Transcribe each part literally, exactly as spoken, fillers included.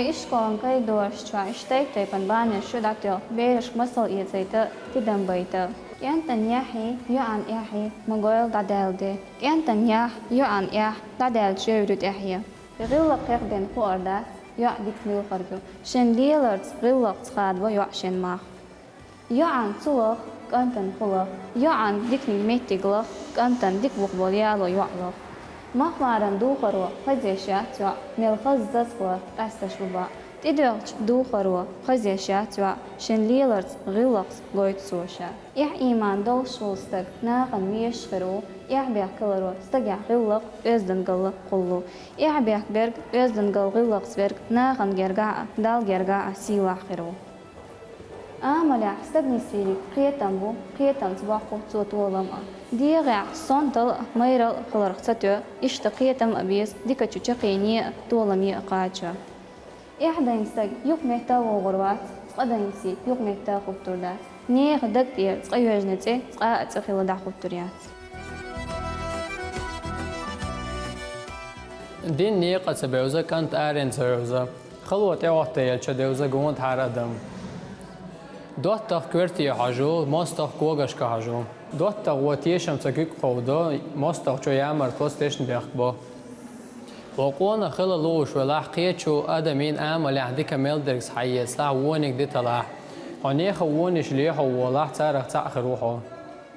Ишколан коридораш чохь иштта тайп-тайпана бахьанаш ю дӀатоьхна, берашка масал эцийта, тидам байта. КӀентан яххьий, йоӀан эххьий ма гойла дӀадаьлла де. КӀентан яхь, йоӀан эхь дӀадаьллачу евр ю тӀаьхье. ГӀиллакх кхехкадина хуур дац, йоӀ дика муьлхарг ю. Шен леларца, гӀиллакхца хадабо йоӀ шен мах. ЙоӀан цу лаха, кӀантана хӀу лаха, йоӀан диканиг меттиг лаха, кӀантана дика бух болу яло йоӀ лаха. Махмаран духаро хазъеш яц йоӀ, мел хаза заза хилар къаьсташ бу баӀ. ТӀедоьгӀучу духаро хазъеш яц йоӀ, шен леларца, гӀиллакхца гойту цо ша. Эхь-ийман долуш волу стаг нахана мешаш хир ву, эхь-бехк хиларо стагехь гӀиллакх, оьздангалла кхуллу. Эхь-бехк берг, оьздангалла, гӀиллакхца верг нахана гергахь а, Далла гергахь а сийлахь хир ву. Амалехь стаг нисвийриг кхетам бу, кхетамца боккху цо толам а. ДегӀехь сонтал а, майрал а хиларх ца тоь, иштта кхетам а беза, дикачу чаккхене а, толаме а кхача. Эхь дайн стаг юха метта а вогӀур вац, цкъа дайн сий юха метта а хӀуттур дац. Нехан даг тӀера цкъа йоьжна цӀе, цкъа а цӀе хилла дӀахӀуттур яц. Дин некъа ца бевза, кӀант арен ца вевза, хало тӀехӀотта елча девза гонахьара адам. ДоттагӀа коьрте хьожу, мостагӀа когашка хьожу. ДоттагӀа вон тешам ца куьг кховдо, мостагӀчо ямартло, тешнабехк бо. Вон къонах хила лууш велахь, кхечу адамийн амалехь дика мел дерг схьаэцалахь, вониг диталахь. Хьо нехан вонаш лехьо волахь, царах цхьаъ хир ву хьо.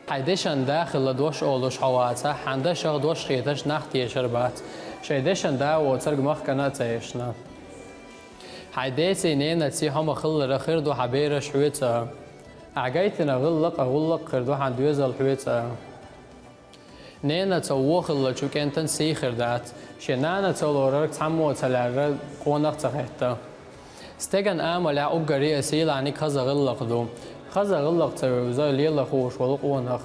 Хьайн дешан да хилла дош олуш хьо вацахь, хьан дашах дош хеташ нах тешар бац, шайн дешан да воцург махкана а ца эшна. Хьайн деций, ненаций хьо ма-хиллара хир ду хьан бераш хьоьца а. Ахь гайтина гӀиллакх а, гӀуллакх хир ду хьан доьзал хьоьца а. Ненаца вон хиллачу кӀентан сий хир дац, шен нанаца лорарг цхьаммо ца лаьрра къонах ца хетта. Стеган амалехь уггаре а сийлахьниг хаза гӀиллакх ду. Хаза гӀиллакх ца вевза, лела хууш волу къонах.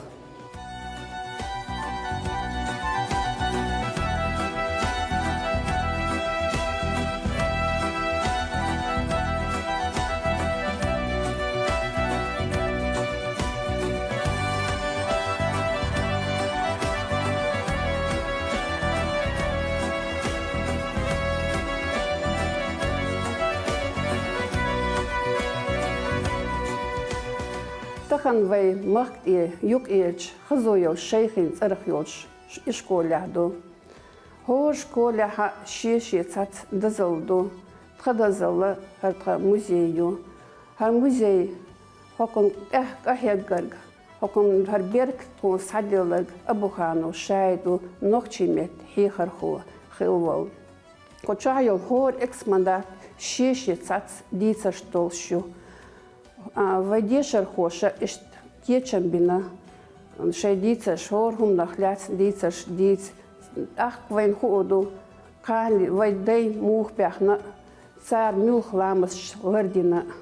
Тахана вай махка тӀе юкъаерча хаза йолчу шайхин цӀарах йолчу ишколехь ду. ХӀора школехь а шен-шен цхьацца дозалла ду. Тхан дозалла хӀара тхан музей ю. ХӀара музей хӀокхунна тӀехь къахьегнарг, хӀокхунна хӀара беркат тхуна схьаделларг Абуханов Шайд ву, нохчийн меттан хьехархо хилла волу. Кху чохь йолу хӀора экспонат шен-шен цхьацца дийцарш долуш ю. А, вай дешархоша иштта кечам бина, шайн дийцарш, хӀора хӀуманах лаьцна дийцарш дийца. ТӀаккха вайна хуур ду, кхана вай дай муха баьхна а, цара муьлха ламасташ лардина а.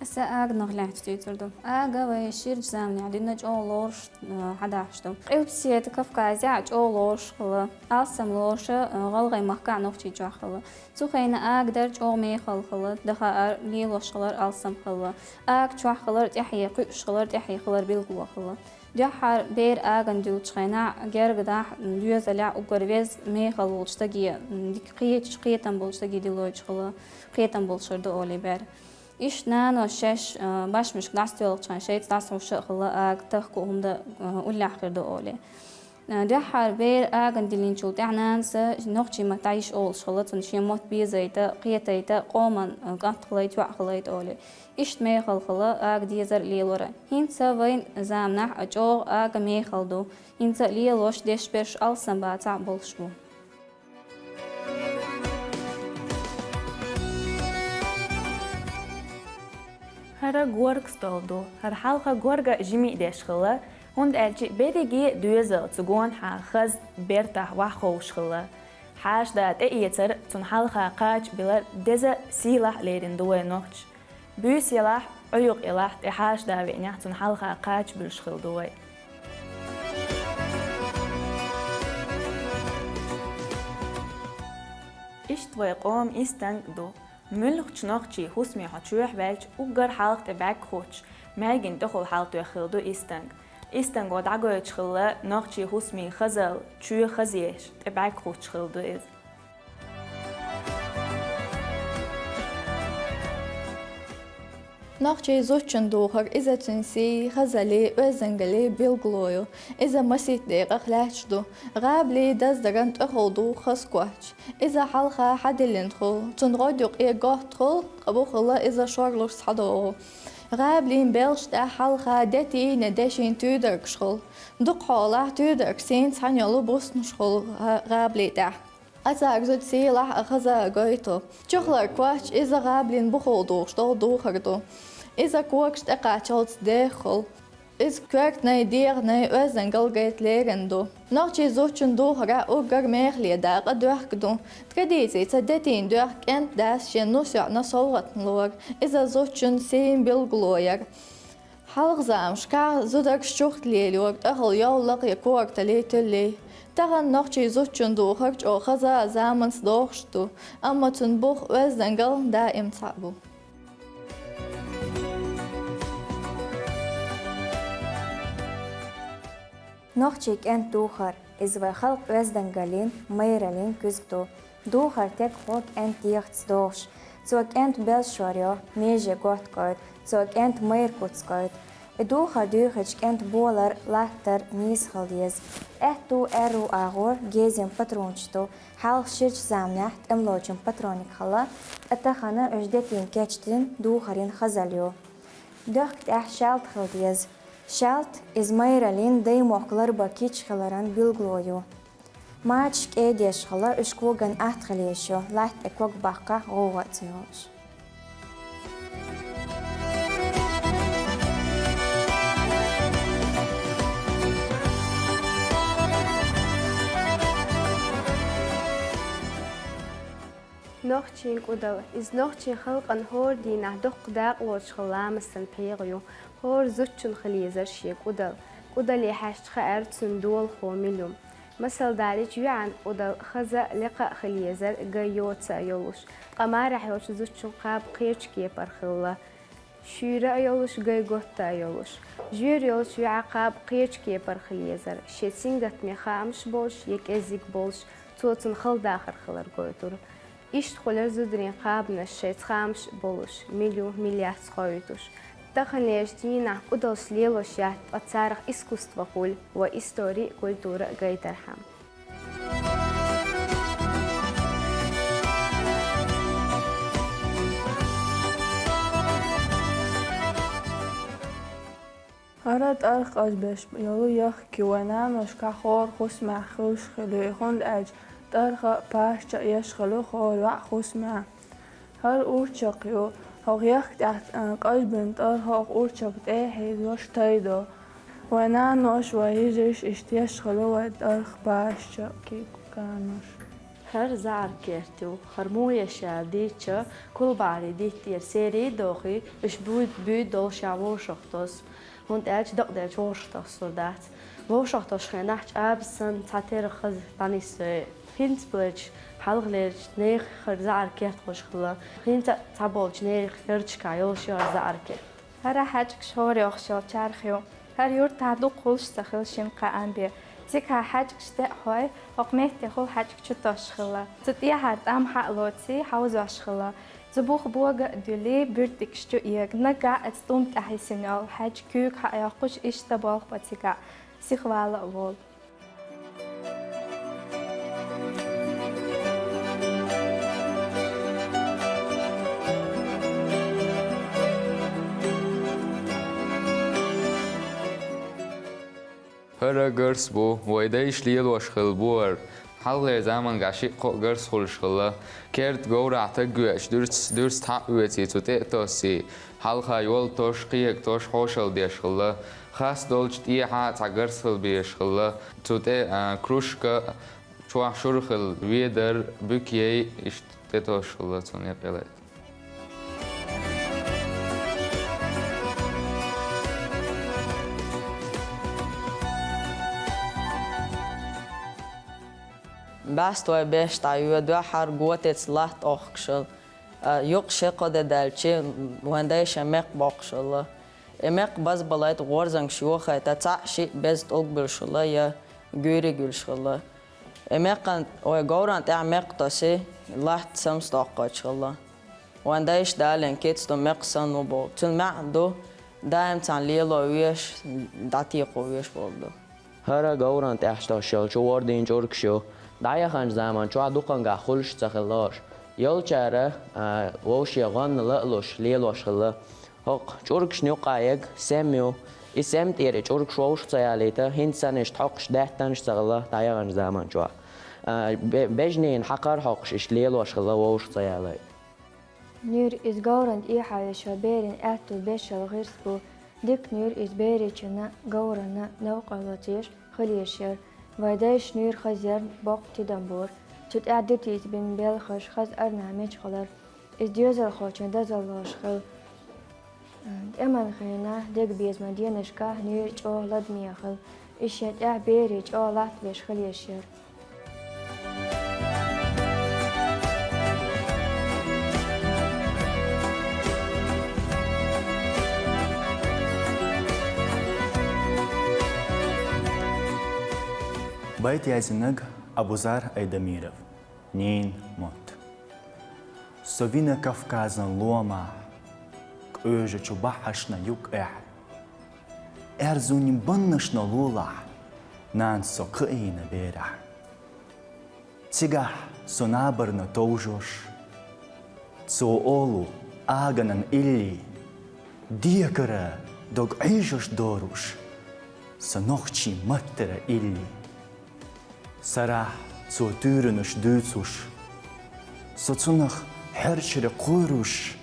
Аса аганах лаьцна дуьйцур ду. Ага вай ширачу заманахь дуьйна чӀогӀа лоруш, а, хьадахьаш ду. Къилбаседа Кавказехь а чӀогӀа лоруш хилла, алсам лоруш а, а, ГӀалгӀай махкахь а, Нохчийчохь а хилла. Цу хенахь ага дара чӀогӀа мехала хилла, даха а лелош хилар алсам хилла. Ага чохь хилар тӀаьхье, кхуьуш хилар тӀаьхье хилар билгало хилла. Дуьххьара бер агана дуьллучу хенахь, гергахь, доьзалехь уггар веза мехала волчу стаге, м, дика кхеташ, кхетам болчу стаге дилойтуш хилла, кхетам болуш хир ду олий бер. Иштта наноша шаьш, а, башмашка дӀасатоьлхучу хенахь шайца дӀасахьуш а хилла, ага тахка а хӀума дан, а, уллехь хир ду олий. А, дуьххьара бер агана диллинчул тӀаьхьа нанас нохчийн мотт дӀайиш олуш хилла, цунна шен мотт безайта, кхетайта, къоман, а, кӀант хилайта, йоӀ хилайта олий. Иштта мехала хилла ага дезар а, лелор а. ХӀинца вайн заманахь а чӀогӀа ага мехала ду. ХӀинца а лелош, дешберш алсам бацахь а болуш бу. ХӀара горга стол ду. ХӀара хьалха горга жимий деш хилла, хӀунда аьлча берриге а доьзал цу гонахьа хаза бертахь ваха ховш хилла. Хьаша да тӀеэцар, цунна хьалха кхача билар деза, сийлахь лерина ду вай нохчаша. Буьйса елахь, Ӏуюкъ елахь, тӀе хьаша да веанехь, цунна хьалха кхача буьлуш хилла ду вай. Иштта вай къоман истанг а ду. Муьлххачу нохчийн хӀусаме хьо чоьхьа ваьлча, уггар хьалха тӀе бӀаьрг хӀуттуш, маьргина тӀехула хьалатоьхна хилла ду истанг. Истанго дӀагойтуш хилла нохчийн хӀусамийн хазал, чоь хазъеш, тӀе бӀаьрг хӀуттуш хилла ду иза. Нохчийн зудчун духар, иза цуьнан сий, хазаллий, оьздангаллий билгало ю. Иза масийтта декъах лаьтташ ду. ГӀабалийн даздаран тӀехула ду хаза коч. Иза хьалха хьадиллина хул, цунна гӀодаюкъе готта хул, ткъа бухахула иза шорлуш схьадогӀу. ГӀабалийн белша тӀехь хьалха детийн, дешийн туьйдаргаш хул. Дукха хьолахь туьйдаргаш сийна цхьаьна йолу буснаш хул гӀа-, гӀабалийн тӀехь. Ацара зуда сийлахь а, хаза а гойту. Чухлара коч иза гӀабалийн бухахула духуш долу духар ду. Иза когаш тӀекхаччалц дехахула. Иза коьртанай, дегӀанай оьздангалла гайта лерина ду. Нохчийн зудчун духарехь уггар мехала дакъа доьхка ду. Традицица детийн доьхка кӀентан дас шен нус йоӀана совгӀатна лору. Иза зудчун сийна билгало яра. Хьалха заманашкахь зударгаш чухтале лору, тӀехула йовлакх я корта летуьллий. Тахана нохчийн зудчун духар чӀогӀа хаза а, заманца догӀуш а ду, амма цунна бух, оьздангалла даим цхьаъ бу. Нохчийн кӀентан духар, иза вайн халкъан оьздангаллин, майраллин куьзга ду. Духар тегахь кӀентан дегӀаца догӀуш. Цо кӀентан белшаш йо, меже готта гойту, цо кӀентан майра куц гойту. И духар дуьйхича кӀентан болар, латтар нийса хила деза. Аьтту, аьрру агӀор гезин патронаш ду, хьалха ширачу заманахь тӀемалочун патрониг хилла, ткъа тахана уьш детийн кечдина духаран хазалла ю. Доьхка тӀехь шаьлта хила деза. Шаьлта, иза майраллин, даймохк ларбан кийча хиларан билгало ю. Мачаш кӀедеш хилла, уьш коган атта хила езаш ю, латта тӀе ког баккхахь, гӀовгӀа а ца йолуш. Нохчийн кӀудал. Иза нохчийн халкъана хӀора дийнахь доккха дакъа лоцуш хилла ламастан пхьегӀа ю. ХӀора зудчунна хила езара шен кӀудал. КӀудале хьаьжча хаьара цуьнан долахо мила ю. Масал далийча, йоьӀан кӀудал хаза а, лекха а хила езара, гай йоца а йолуш. Ткъа марехь йолчу зудчун кхаба кхечу кепара хилла. Шуьйра а йолуш, гай готта а йолуш. Жоьра йолчу йоьӀан кхаба кхечу кепара хила езара, шен сингаттаме хаамаш болуш я кӀеззиг болуш, цо цунна хала дахар хилар гойтура. Иштта хуьлура зударийн кхабанаш шайца хаамаш а болуш, мила ю, мила яц хоуьйтуш. Таханлерчу дийнахь кӀудалш лелош яц, ткъа царах искусство хуьлу ва истори а, культура а гайтархьама. ХӀара тӀарх къажбеш йолу яхк ю, вайн наношкахь хӀора хӀусамехь хуьлуш хилла ю, хӀунда аьлча тӀарха пачча а еш хилла ю хӀора йоӀ хӀусамехь. ХӀара урчакх ю, хӀокху яхка тӀехь, а, къажбина тӀарх хӀокху урчакх тӀе а хьийзош тайдо. Вайн нанош, вайн йижарш иштта еш хилла ю вайн тӀарха пачча а, киканош. ХӀара заьӀар керт ю. ХӀара муха еш яра дийцича, кулбахьарий диттера серий а дохий, уьш буьйд-, буьйд долуш яра вовшахтос. ХӀунда аьлча дакъаделча вовшахтос сур дац. Вовшахтош хенахь чӀабас санна цхьатерра хаза дӀанисдой. ХӀинца белча, хьалхалерчу нехан хӀара заьӀар керт хуьлуш хилла. ХӀинца а цхьаболчу нехан ярташкахь йолуш ю хӀара заьӀар керт. ХӀара хьаьжкӀаш хӀора йохуш йолу чарх ю. ХӀара юртахь дукха хуьлуш ца хилла шина кхаам бен. Цигахь хьаьжкӀаш тӀе а хьой, хӀокху метте хуьлу хьаьжкӀа чу тосуш хилла. Цу тӀехьара тӀам хьа а лоций, хьовзош хилла. Цу буха бога а дуьллий, буьртигаш чу эгна, наггахь а цу тӀум тӀехь йисина йолу хьаьжкӀа куьйга хьа а йоккхуш, иштта болх бо цигахь, сихвала а волу. ХӀара гарс бу, вай дайша лелош хилла бу хӀара. Хьалхалера заманахь шиъ-кхоъ гарс хуьлуш хилла. Керда говрахь таг веача, дуьрц-, дуьрц тхьаъ оьций, цу тӀе а тоссий, хьалха йолтош, кхиягтош хьошалла деш хилла. Хас долчу тӀехьа цхьа гарс хила безаш хилла. Цу тӀе, а, кружка, чохь шура хилла ведар, буькей, иштта тӀетосуш хилла цунна юкъе лайта. БӀаьсто беш дӀайоьдуш хӀара готеца латта охкуш хилла. А, юкъ ши-кхо де даьлча, вайн дайша мекх боккхуш хилла. И мекх базбалайта, гӀорзангаш йохайта, цхьаъ-шиъ беза тӀулг буьллуш хилла я гуьйриг юьллуш хилла. И мекхан, ой, говран тӀехь мекх тоси, латта самсадоккхуш хилла. Вайн дайша далийна кица ду мекх санна ву боху. Цуьнан маьӀна ду, даим цхьаьна лело везаш, дӀатекхо везаш боху ду. ХӀара говран тӀехь тосуш йолчу вордийн чӀуркаш ю. ДӀаяханчу заман чохь дукхангахь хуьлуш ца хилла уьш. Йолчара, а, вовшийн гӀанна лаалуш, лелош хилла. ХӀокху чӀуркашна юккъехь ерг сем ю. И сем тӀера и чӀуркаш вовшах ца ялийта, хӀинца санна иштта хьокхуш даьттанаш а ца хилла дӀаяханчу заман чохь. А, бе-, бежанийн хьакхар хьокхуш иштта лелош хилла вовшах ца ялийта. Нуьйр иза говран тӀехьа йолчу берийн аьтту бешал гӀирс бу. Дика нуьйр иза беричунна, говранна новкъарло ца еш хила езаш яра. Вайн дайша нуьйр хазъярна боккха тидам бора. Цу тӀехь дитийса бина белхаш хаза арнахь мичахь хилар. Иза доьзалхочун дозаллаш хилла. ТӀеман хенахь, дегабезаман денашкахь нуьйр чӀогӀа ладаме хилла. И шен тӀехь берийн чӀогӀа латтабеш хила езаш яра. Байт яздинарг Абузар Айдамиров. Ненан мотт. Со вина Кавказан ломахь, къуьйжучу баххьашна юккъехь, аьрзунийн баннашна лолахь, нанас со кхиийна берахь. Цигахь со набарна товжош, цо олу аганан илли, декара дог Ӏийжош доруш, со нохчийн маттара илли. Сарахь цо туьйранаш дуьйцуш, со цунах хьерчара кхоруш,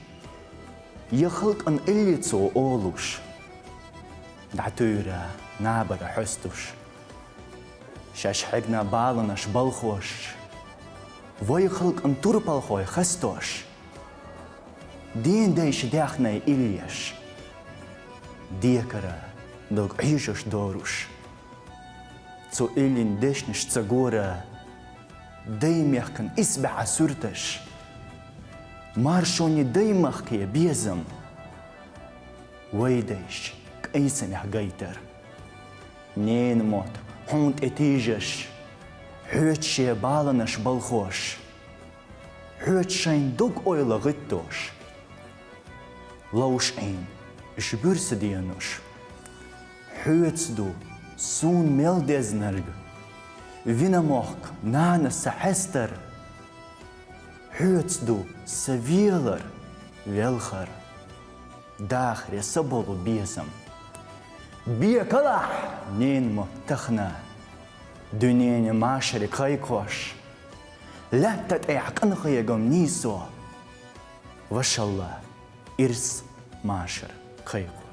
я халкъан илли цо олуш, дӀатуьйра набара хьестуш. Шаьш хьегна баланаш балхош, вай халкъан турпалхой хастош, ден дайша даьхнай илли еш, декара дог Ӏийжош доруш. Цу иллин дешнаш ца гора, даймехкан исбаьхьа суьрташ, маршонан даймахке безам, вай дайша къийсамехь гайтар. Ненан мотт, хьуна тӀе тийжаш, хьоьца шен баланаш балхош, хьоьца шайн дог-ойла гӀиттош, ловш Ӏийна уьш буьрса денаш. Хьоьца ду суна мел дезнарг, вина мохк, нанас сан хьестар. Хьоьца ду сан велар, велхар, дахаре сан болу безам. Бекалахь, ненан мотт, тахана, дуьненан машаре кхайкхош, лаьтта тӀехь къинхегам нийсо, вашалла, ирс, машар кхайкхо.